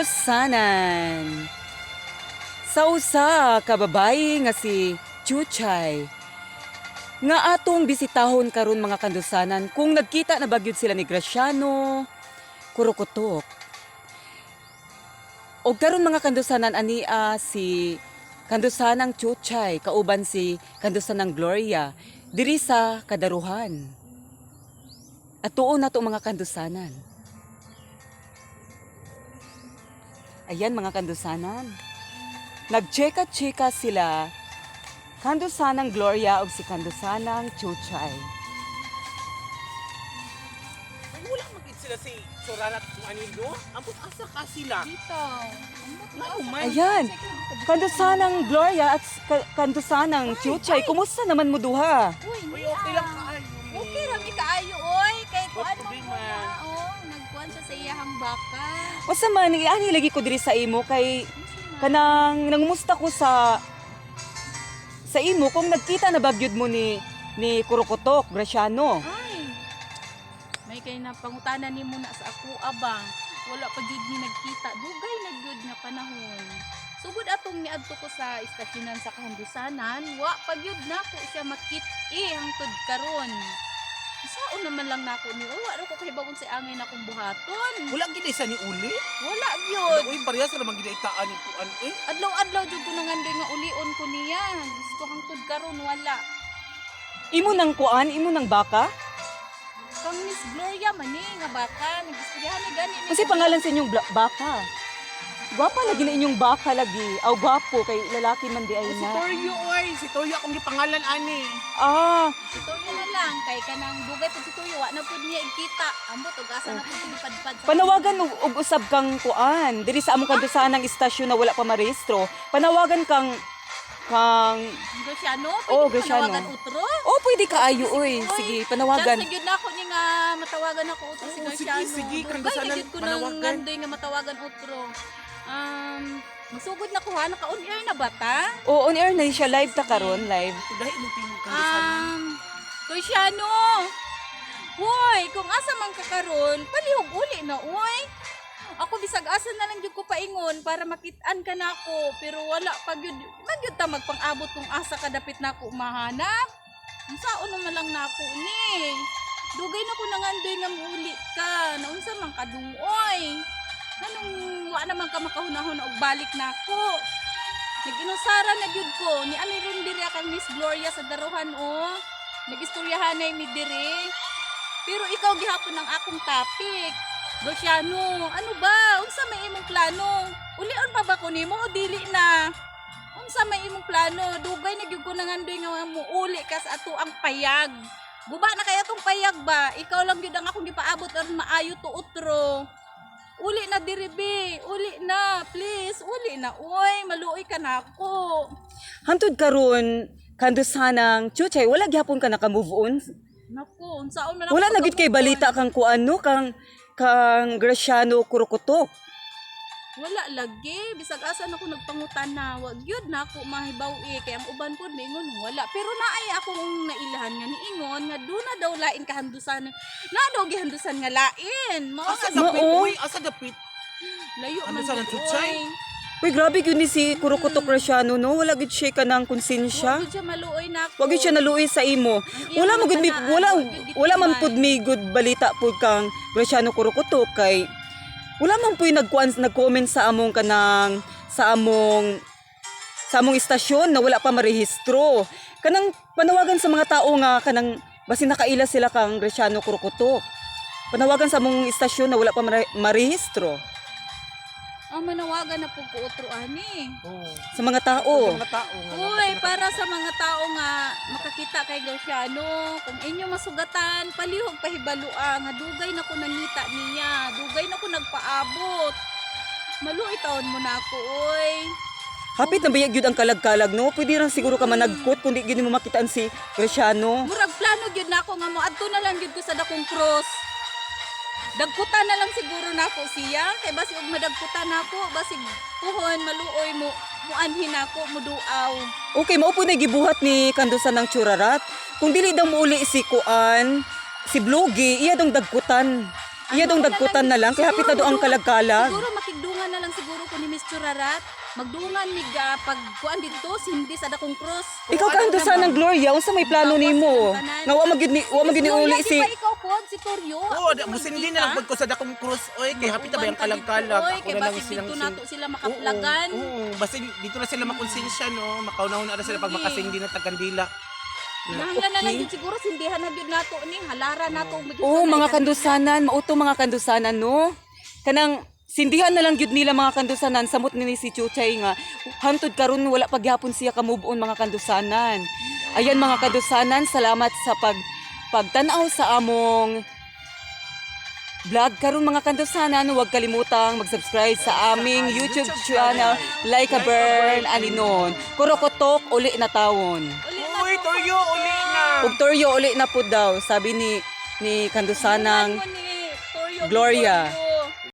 Kandusanan. Sa usa ka babayi nga si Chuchay nga atong bisitahon karon, mga kandusanan, kung nagkita na ba gyud sila ni Graciano Kurokotok. Og karon, mga kandusanan, ania si Kandusanang Chuchay kauban si Kandusanang Gloria diri sa Kadaruhan. At tuon na to, mga kandusanan. Ayan, mga kandusanan. Nagcheka-cheka sila Kandusanang Gloria ug si Kandusanang Chuchay. Ay, wala magit sila si Chorarat kung ano no? Ambot asa ka sila. Dito. Ngano man? Ayan, Kandusanang Gloria at Kandusanang Chuchay, kumusta naman mo duha? Uy, Uy, okay lang kaayo. Mi. Okay ra mi kaayo oy kay What kuan to man be, ko man? na oh, nagkuan siya sa iyahang baka. Unsa man ani lagi ko diri sa imo kay kanang nangumusta ko sa imo kung nagkita na ba gyud mo ni Kurokotok Graciano. Ay. May kay na pangutana nimo na sa ako aba. Wala pa jud ni nagkita. Dugay na jud nga panahon. Sugod atong niadto ko sa istasyonan sa Kahandusanan, wa pa gyud nako siya makit-i hangtod karon. Saon naman lang nako ni, wa ra ko kahibaw sa angay na akong buhaton. Wala gid sa ni uli. Wala gyud. Uy, parehas ra man gid itaan ni kuan eh. Adlaw-adlaw jud ko nangandoy nga ulion ko niya. Gusto hangtod karon wala. Imo nang kuan, imo nang baka? Kang Miss Gloria man ni nga baka nag-istoryahan ni gani ni. Kasi pangalan sa inyong baka. Gwapa lagi na inyong baka lagi. Aw, gwapo kay lalaki man di ay Si na. Toryo oy, si Toryo akong gipangalan ani. Ah, Si Toyo na lang kay kanang dugay pud si Toyo wa na pud niya igkita. Ambot og asa na pud gipadpad. Panawagan og usab kang kuan diri sa among kandusanang istasyon na wala pa marehistro. Panawagan kang kang Graciano, Oh, pwede Graciano. panawagan utro. Oh, pwede kaayo oy. Sige, panawagan. Chance na gyud na ako niya nga matawagan ako utro si Oo, sige, Graciano. sige, Dugay na kandusanan, gyud ko nang panawagan. ngandoy nga matawagan utro. Magsugod na ko ha, naka-on air na ba ta? Oh, on air na siya, live ta karon, live. Udahi mo tingog kandusanan. Graciano! Hoy, kung asa man ka karon, palihog uli na, uy. Ako bisag asa na lang jud ko paingon para makit-an ka nako, pero wala pa gyud. Magyud ta magpang-abot kung asa ka dapit nako mahanap. Unsaon naman lang nako ni. Dugay na ko nangandoy nga muuli ka. Naunsa man ka dungoy. Anong wa naman ka makahunahon og balik nako. Nag-inusara na gyud ko ni ami ron diri kang Miss Gloria sa daruhan oh. Nag-istoryahan mi diri. Pero ikaw gihapon ang akong topic. Luciano, ano ba? Unsa may imong plano? Ulion pa ba ko nimo o dili na? Unsa may imong plano? Dugay na gyud ko nangandoy nga muuli ka sa ato ang payag. Guba na kaya tong payag ba? Ikaw lang gyud ang akong gipaabot aron maayo to utro. Uli na diri be, uli na, please, uli na. Uy, maluoy ka na ako. Hantod karon kandusanang Chuchay, wala gyapon ka naka-move on. Naku, unsaon man ako Wala na gyud kay pagka-move on? balita kang kuan no, kang kang Graciano Kurokotok. Wala lagi, bisag asa na ko nagpangutan na, wag gyud na ako mahibaw eh. Kay ang uban pod miingon wala. Pero naay akong nailahan nga niingon nga do na daw lain kahandusan. Na daw gihandusan nga lain. Mao Asa nga dapit Mao. uy, asa dapit. layo Ano man sa gyud, ng Chuchay? oy. Uy, grabe gyud ni si Kurokotok Graciano no, wala gyud siya kanang Wag konsensya. gyud siya maluoy nako. Wag gyud siya naluoy sa imo. Ang iyang Wala mo gud mi, mga wala kanaan, wag gyud wala man gitumay. pud mi good balita pud kang Graciano Kurokotok kay wala man puy nagkuan, nag-comment sa among kanang sa among istasyon na wala pa marehistro. Kanang panawagan sa mga tao nga kanang basin nakaila sila kang Graciano Kurokotok. Panawagan sa among istasyon na wala pa marehistro Ah, manawagan na pud ko utro ani. Oh. sa mga tao. Sa mga tao nga. Uy, para sa mga tao nga makakita kay Graciano, kung inyo masugatan, palihog pahibalua nga dugay na ko nangita niya, dugay na ko nagpaabot. Maluoy taon mo na ako, oy. Hapit na bayag gyud ang kalag-kalag no. Pwede ra siguro ka managkot kung di gyud mo makitaan si Graciano. Murag plano gyud na ako nga moadto na lang gyud ko sa dakong cross. Dagkutan na lang siguro nako siya, kay basig og madagkutan nako, basig puhon maluoy mo muanhin nako, muduaw. Okay, mao po na gibuhat ni kandusan ng Churarat. Kung dili daw muuli si Kuan, si Blugi, iya dong dagkutan. Iya dong dagkutan na lang kay hapit na do ang kalag-kalag. Siguro makigdungan na lang siguro ko ni Miss Churarat. Magdungan mig pag kuan didto sindi sa dakong cross. Ikaw kandusanan Gloria, unsa may plano nimo? Nga wa magyud ni uli Gloria, si di ba ikaw pod si Toryo? Oo, musindi na lang pud ko sa dakong krus oy, kay hapit na ba yung kalag-kalag. Oy, Ako kay na lang basig silang dito nato sila makaplagan. Oo, oo, basig dito na sila makonsensya, no. Makauna-una na sila pag Lagi. makasindi na tagkandila. Kinahanglan na lang yun siguro sindihan na gyud nato ni halara nato og Oo, mga kandusanan, mauto mga kandusanan, no? Kanang sindihan na lang gyud nila, mga kandusanan, samot ni si Chuchay nga hantod karon wala pagyapon siya ka move on, mga kandusanan. Ayan, mga kandusanan, salamat sa pagtan-aw sa among vlog karon, mga kandusanan. Huwag kalimutang mag-subscribe sa aming YouTube channel, Like a Burn Alinon. Kurokotok uli na tawon. Uy, Toryo, uli na. Ug Toryo uli na po daw, sabi ni kandusanang Ni Toryo Gloria. Vittorio.